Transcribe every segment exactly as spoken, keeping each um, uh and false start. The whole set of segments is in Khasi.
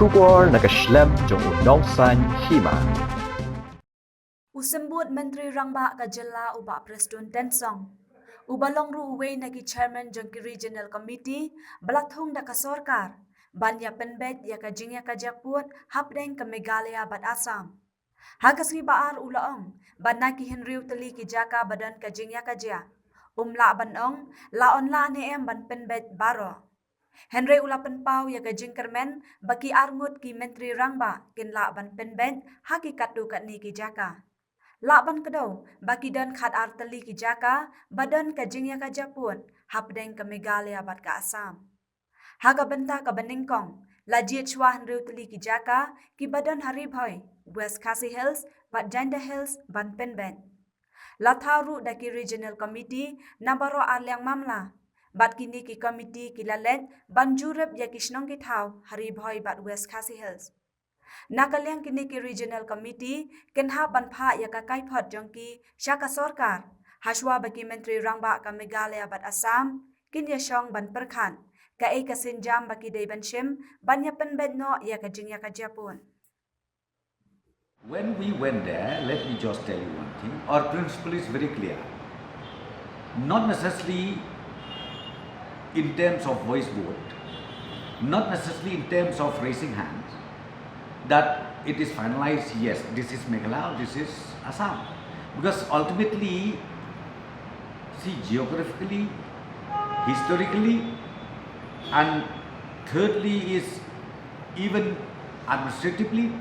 Khubor na ka shlem jong u nongsaiñ hima. U Symbud Myntri Rangbah ka jylla u Bah Prestone Tynsong, uba long ruh uwei na ki chairman jong ki Regional Committee ba la thung da ka sorkar ban ïa pynbeit ïa ka jingïakajia pud hapdeng ka Meghalaya bad Assam. Ha ka sngi ba ar u la ong ba na ki hynriew tylli ki jaka ba don ka jingïakajia, um lah ban ong la on lah ne em ban pynbeit baroh. Hynrei u la pynpaw ïa ka jingkyrmen ba ki arngut ki Myntri Rangbah kin lah ban pynbeit ha ki katto katne ki jaka. Lah ban kdew ba ki don khat ar tylli ki jaka ba don ka jingïakajia pud hapdeng ka Meghalaya bad ka Assam. Ha ka bynta kaba nyngkong, la jied shuwa hynriew tylli ki jaka kiba don ha Ri Bhoi, West Khasi Hills bad Jaintia Hills ban pynbeit. La thaw ruh da ki Regional Committee na baroh ar liang mamla, bad kine ki committee ki la leit ban jurip ïa ki shnong ki thaw ha Ri Bhoi bad West Khasi Hills. Na ka liang kine ki Regional Committee kin hap ban phah ïa ka kaiphod jong ki sha ka sorkar, ha shuwa ba ki Myntri Rangbah ka Meghalaya bad Assam kin ïa shong ban pyrkhat kaei ka sienjam ba ki dei ban shim ban ïa pynbeit noh ïa ka jingïakajia pud. When we went there, let me just tell you one thing. Our principle is very clear. Not necessarily in terms of voice vote, not necessarily in terms of raising hands, that it is finalized, yes, this is Meghalaya, this is Assam. Because ultimately, see, geographically, historically, and thirdly is even administratively,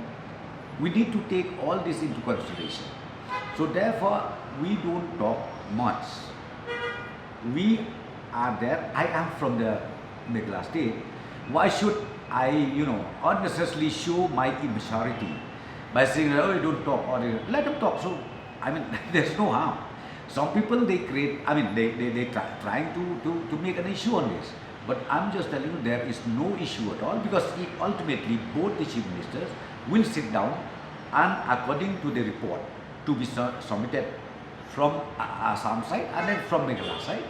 we need to take all this into consideration. So therefore, we don't talk much. We are there. I am from the Meghalaya state. Why should I, you know, unnecessarily show my immaturity by saying, "Oh, you don't talk," or you, let them talk. So, I mean, there's no harm. Some people, they create, I mean, they, they, they try, trying to, to, to make an issue on this. But I'm just telling you, there is no issue at all, because it, ultimately both the chief ministers will sit down and, according to the report to be su- submitted from A- Assam side and then from Meghalaya side,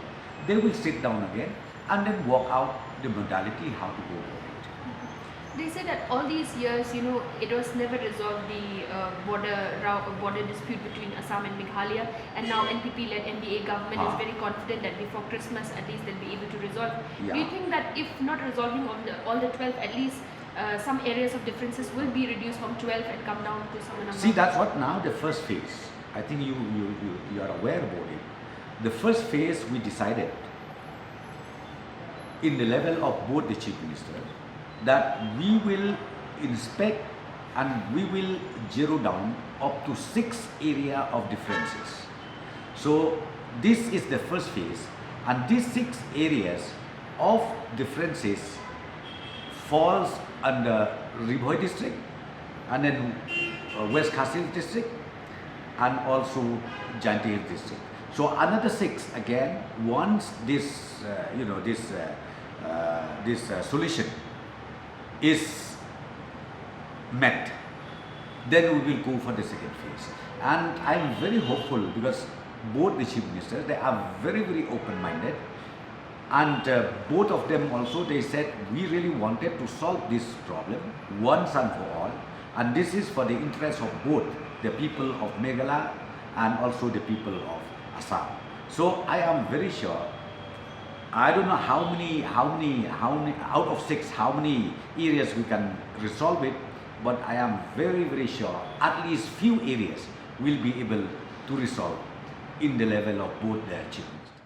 they will sit down again and then work out the modality how to go about it. They say that all these years, you know, it was never resolved, the uh, border rou- border dispute between Assam and Meghalaya, and now N P P-led N D A government is Ah. very confident that before Christmas at least they'll be able to resolve. Do you Yeah. think that if not resolving on the, all the twelve, at least uh, some areas of differences will be reduced from twelve and come down to some number? See, that's what now the first phase. I think you, you, you, you are aware about it. The first phase we decided in the level of both the chief minister that we will inspect and we will zero down up to six area of differences. So this is the first phase, and these six areas of differences falls under Ri Bhoi district and then uh, West Khasi Hills district and also Jaintia Hills district. So another six again, once this, uh, you know, this, uh, uh, this uh, solution is met, then we will go for the second phase. And I'm very hopeful because both the chief ministers, they are very, very open-minded. And uh, both of them also, they said, "We really wanted to solve this problem once and for all. And this is for the interest of both the people of Meghalaya and also the people of Assam." So I am very sure, I don't know how many, how many, how many, out of six, how many areas we can resolve it, but I am very, very sure at least few areas will be able to resolve in the level of both the chief ministers.